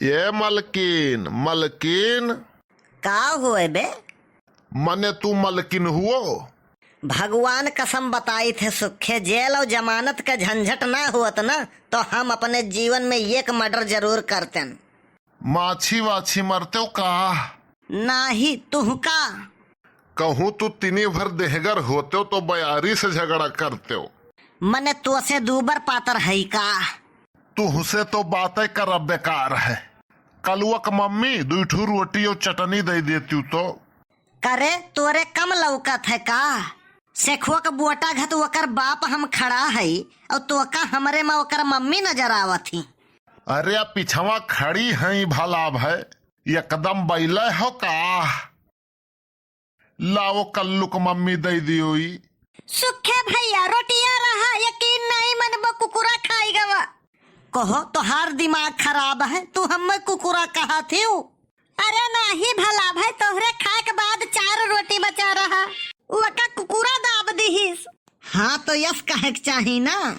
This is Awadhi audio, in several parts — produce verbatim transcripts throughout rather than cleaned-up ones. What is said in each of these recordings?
ए मलकिन, मलकिन। का हुए बे? मने तू मलकिन हुओ? भगवान कसम बताइत है सुखे, जेल और जमानत का झंझट ना हुअत ना, तो हम अपने जीवन में एक murder जरूर करतेन। माछी वाछी मरतेउ का? नाही, तुहका। कहूँ तू तिनी भर देहगर होतेउ तो बयारी से झगड़ा करतेउ। मने तोसे दूबर पातर है का? तुहसे तो बातें करब बेकार है। कलुआ क मम्मी दुई ठू रोटी और चटनी दे देती तो। करे, तोरे कम लौकत है का? सेखुआ क बोटा घत ओकर बाप हम खड़ा है और तोका हमरे में ओकर मम्मी नजर आवत ही। अरे, पिछवा खड़ी हैं भला भय, एकदम बैले हो का? लाओ कल्लू क मम्मी दे दियो ई। सुखे भैया, रोटिया रहा, यकीन नहीं मनबो, कुकुरा खाई गवा। कहो, तोहार दिमाग खराब है, तू हमें कुकुरा कहा थिउ? अरे नाही भला भाई, तोहरे खाए के बाद चार रोटी बचा रहा, ओका कुकुरा दाब दिहिस। हाँ, तो यस कहे के चाही ना,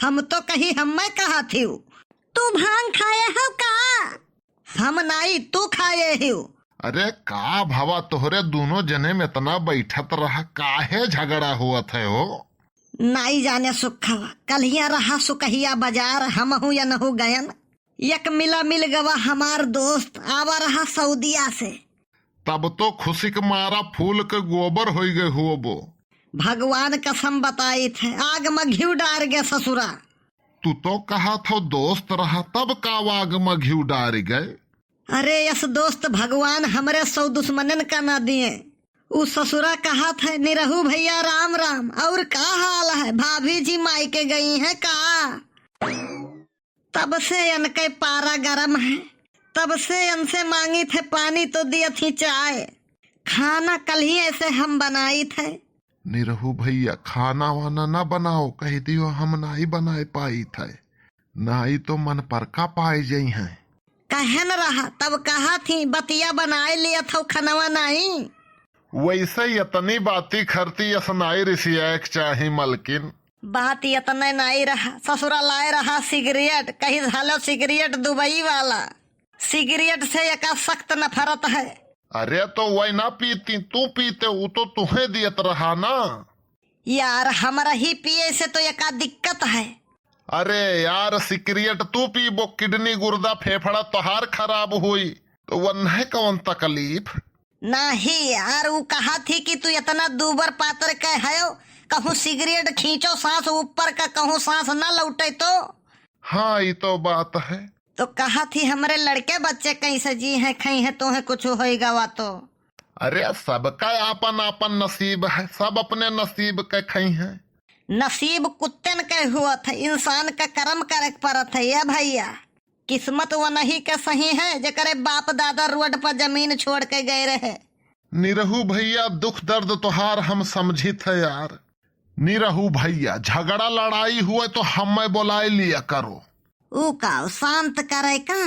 हम तो कही हमें कहा थिउ। तू भांग खाए हो का? हम नाई, तू खाए हिउ। अरे का भवा, तोहरे दोनों जने में इतना बैठत रहा, काहे झगड़ा हुअत है हो? नाई जाने सुखवा, कल्हिया रहा सुकहिया बाजार, हमहू यनहू गयन, एक मिला मिल गवा हमार दोस्त, आवा रहा सऊदिया से। तब तो खुशी के मारा फूल के गोबर होई गए हुओबो। भगवान कसम बताइत है, आग में घिउ डार गए ससुरा। तू तो कहा थो दोस्त रहा, तब का आग में घिउ डार गए? अरे यस दोस्त, भगवान हमरे सौ दुश्मनन का ना दिए। उ ससुरा कहत है, "निरहू भैया राम राम, और का हाल है? भाभी जी मायके गई हैं का?" तब से इनके पारा गरम है, तब से इनसे मांगित है पानी तो दियत ही चाय, खाना कल्हिए से हम बनाइत है। निरहू भैया, खाना वाना ना बनाओ, कह दियो हम नाई बनाए पाइत है, नाई तो मन पर का पाए जइहैं। कहे न रहा, तब कहा थी बतिया बनाए लियत हौ खनवा नाई। वैसे यतनी बाती खरती यस नाई रिसियाए के चाही मलकिन। बात यतने नाई रहा, ससुरा लाए रहा सिगरेट, कही हालो सिगरेट दुबई वाला। सिगरेट से एका सख्त नफरत है। अरे तो वही ना पीती, तू पीते, उ तो तुहे दियत रहा ना। यार, हमरा ही पिए से तो एका दिक्कत है। अरे यार, सिगरेट तू पीबो, किडनी, गुर्दा, फेफड़ा तोहार खराब होई, तो वन्हे कौन तकलीफ? नाही यार, उ कहा थी कि तू इतना दूबर पातर के हयो, कहूँ सिगरेट खींचो सांस ऊपर का, कहूँ सांस ना लौटे तो। हाँ, ई तो बात है। तो कहा थी हमरे लड़के बच्चे कैसे जी हैं, खई हैं, तोहे कुछ होई गवा तो। अरे, सबका आपन आपन नसीब है, सब अपने नसीब के खई हैं। नसीब कुत्तन के हुअत है, इंसान का करम करे के परत है ये भैया। किस्मत वनही के सही है, जेकरे बाप दादा रोड पर जमीन छोड़ के गए रहे। निरहू भैया, दुख दर्द तोहार हम समझित है यार। निरहू भैया, झगड़ा लड़ाई हुए तो हमें बुलाए लिया करो। ऊ का, शांत करे का?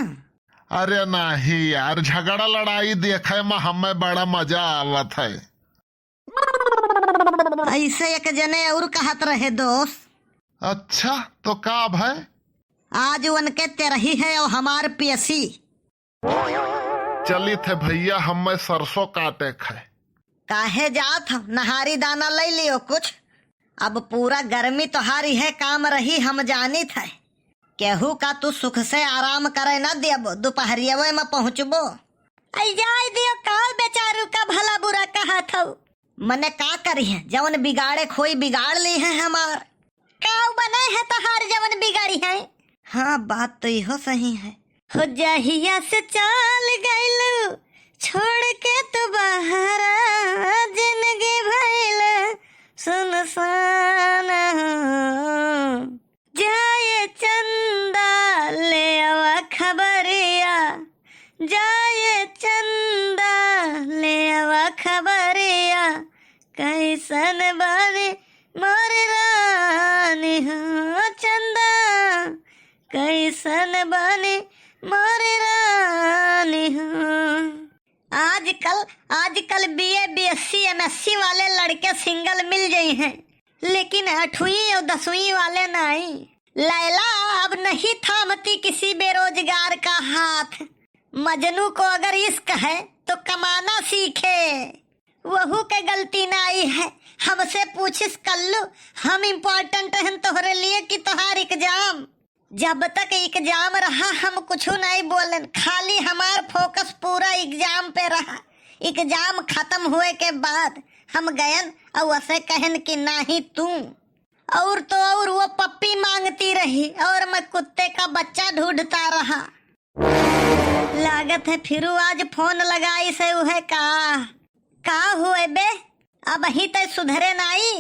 अरे नाही यार, झगड़ा लड़ाई देखे में हमें बड़ा मजा आवत है। ऐसे एक जने और कहत रहे दोस्त। अच्छा, तो का भय? आज उनके तेरही है और हमार पेशी। चलित है भैया, हमें सरसों काटे क है। काहे जात हो? नहारी दाना ले लियो कुछ। अब पूरा गर्मी तोहार इहे काम रही, हम जानित है। केहू का तू सुख से आराम करे न देबो, दुपहरियवे में पहुँचबो। आई जाए दियो, काल बेचारू का भला बुरा कहत हऊ। मने का करी है, जवन बिगाड़े खोई बिगाड़ ली है हमार। काऊ बने है तोहार जवन बिगाड़ी है? हाँ, बात तो इहो सही है। हो जहिया से चल गइलू छोड़ के तू बहरा, जिंदगी भइल सुनसान हो। जाए चंदा ले आवा खबरिया, जाए चंदा ले आवा खबरिया, कैसन बानी मोर रानी हो चंदा, कैसन बानी मोर रानी हो। आजकल, आजकल बीए, बीएससी, एमएससी वाले लड़के सिंगल मिल जइहैं, लेकिन अठवीं और दसवीं वाले नाई। लैला, अब नहीं थामती किसी बेरोजगार का हाथ। मजनू को अगर इश्क है तो कमाना सीखे, वहू के गलती नाई है। हमसे पूछिस कल्लू, हम important हन तोहरे लिए कि तोहार exam? जब तक exam रहा हम कुछ नहीं बोलन, खाली हमार focus पूरा exam पे रहा। Exam खत्म हुए के बाद हम गयन और उसे कहन कि नाही तू, और तो और वो पप्पी मांगती रही और मैं कुत्ते का बच्चा ढूंढता रहा। लागत है फिरू आज phone लगाइस है उहे का। का हुए बे, अबहीं तै सुधरे नाई?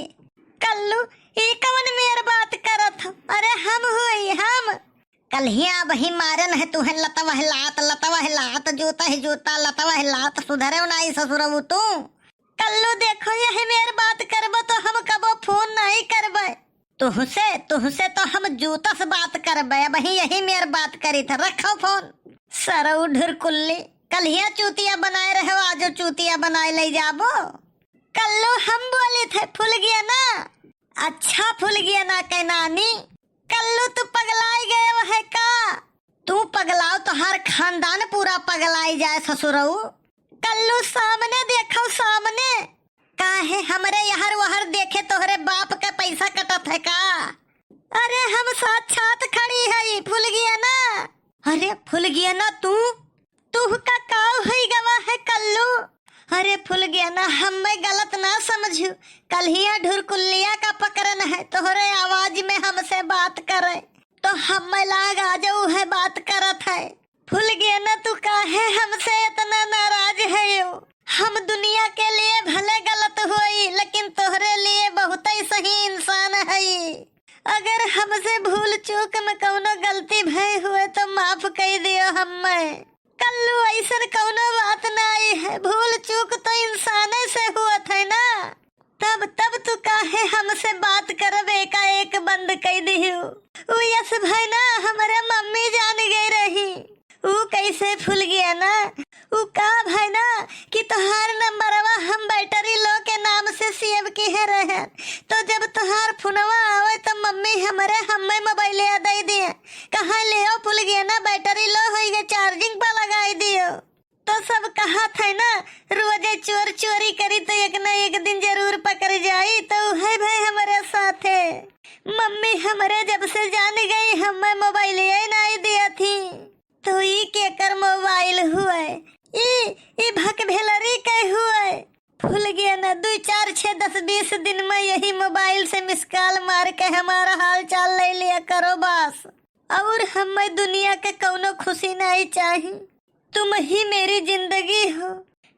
कल्लू, ई कवन मेर बात करत हो? अरे हम हुई हम। कल्हिया अबहीं मारन है तुहे लतवह लात, लतवह लात, जूता ही जूता, लतवह लात, सुधरे नाई ससुरऊ तू। कल्लू देखो, यही मेर बात करबो तो हम कबो phone नहीं करबे। तुहसे, तुहसे तो हम जूता से बात करबे, अबहीं यही मेर बात करी था। रखो phone। सरऊ ढुरकुल्ली, कल्हिया चूतिया बनाए रहो, आजो चूतिया बनाए ले जाबो। कल्लू हम बोली थे, फुलगियना। अच्छा फुलगियना के नानी। कल्लू तू पगलाई गए है का? तू पगलाओ, तोहार खानदान पूरा पगलाई जाए ससुरऊ। कल्लू सामने देखो, सामने। काहे हमरे यहर वहर देखे तोहरे बाप के पैसा कटत है का? अरे हम साक्षात खड़ी हई फुलगियना। अरे फुलगियना तू, तू का काव हई गवा है कल्लू? अरे फुलगियना हमें गलत ना समझू, कल्हिया ढुरकुल्लिया का पकड़न है तोहरे आवाज में हमसे बात करे तो हमें लाग आ जाऊ है बात करत है। फुलगियना तू काहे हमसे इतना नाराज हयो? हम दुनिया के लिए भले गलत होई, लेकिन तोहरे लिए बहुत ही सही इंसान हई। अगर हमसे भूल चूक में कौनो गलती भय हुए तो माफ कई दियो हम्मे। कल्लू, ऐसन कौनो बात नाई है, भूल चूक तो इंसाने से हुअत है ना। तब, तब तू काहे हमसे बात करब एकाएक बंद कई दिहू? उ यस भय ना, हमरे मम्मी जान गई रही। उ कैसे फुलगियना? उ का भय ना कि तोहार नंबरवा हम battery low के नाम से save किहे रहन, तो जब तोहार फोनवा आवे तो मम्मी हमरे हम्मे मोबाइलिया दे दिए, कहा लियो फुलगियना, battery low होई गए, charging पर लगाई दियो। तो सब कहत है ना, रोजे चोर चोरी करी तो एक ना एक दिन जरूर पकड़ जाई। तो है भाई हमरे साथे, मम्मी हमरे जब से जान गई, हमें मोबाइल ये नहीं दिया थी। तो ई केकर मोबाइल हुए? ई, ई भक भेलरी के हुए? फुलगियना, दुई चार छः दस बीस दिन में यही मोबाइल से miss call मार के हमारा हाल चाल ले लिया करो बस। और हमें दुनिया के कौनो खुशी नहीं चाही। तुम ही मेरी जिंदगी हो।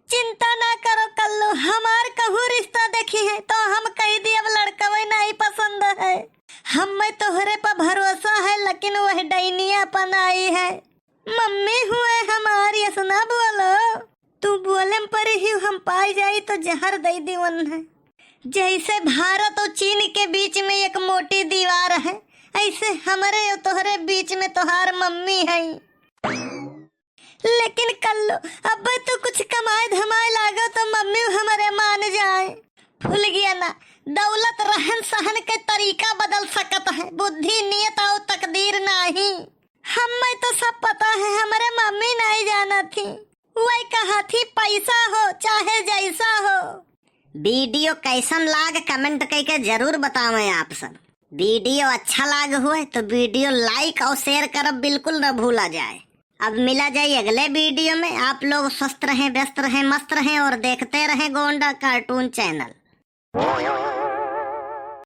चिंता ना करो कल्लू, हमार कहूँ रिश्ता देखी है तो हम कही दी अब लड़कवे नहीं पसंद है। हमें तोहरे पर भरोसा है, लेकिन वह डैनिया पर नाई है। मम्मी हुए हमार, यस ना बोलो। तू बोले पर ही हम पाई जाई तो जहर दे दी उन्हें। जैसे भारत और चीन के बीच में एक मोटी दीवार है, ऐसे हमरे और तोहरे बीच में तोहार मम्मी है। लेकिन कल्लू, अब तू कुछ कमाए धमाए लागो तो मम्मी हमरे मान जाए। फुलगियना, दौलत रहन सहन के तरीका बदल सकत है, बुद्धि नियत और तकदीर नाही। हमें तो सब पता है, हमरे मम्मी नहीं जाना थी। वही कहा थी, पैसा हो चाहे जैसा हो। Video कैसन लाग comment कइके जरूर बतावें आप सब। Video अच्छा लाग हुए तो video like और share करब बिल्कुल न भूला जाए। अब मिला जाए अगले video में। आप लोग स्वस्थ रहें, व्यस्त रहें, मस्त रहें और देखते रहें गोंडा cartoon channel।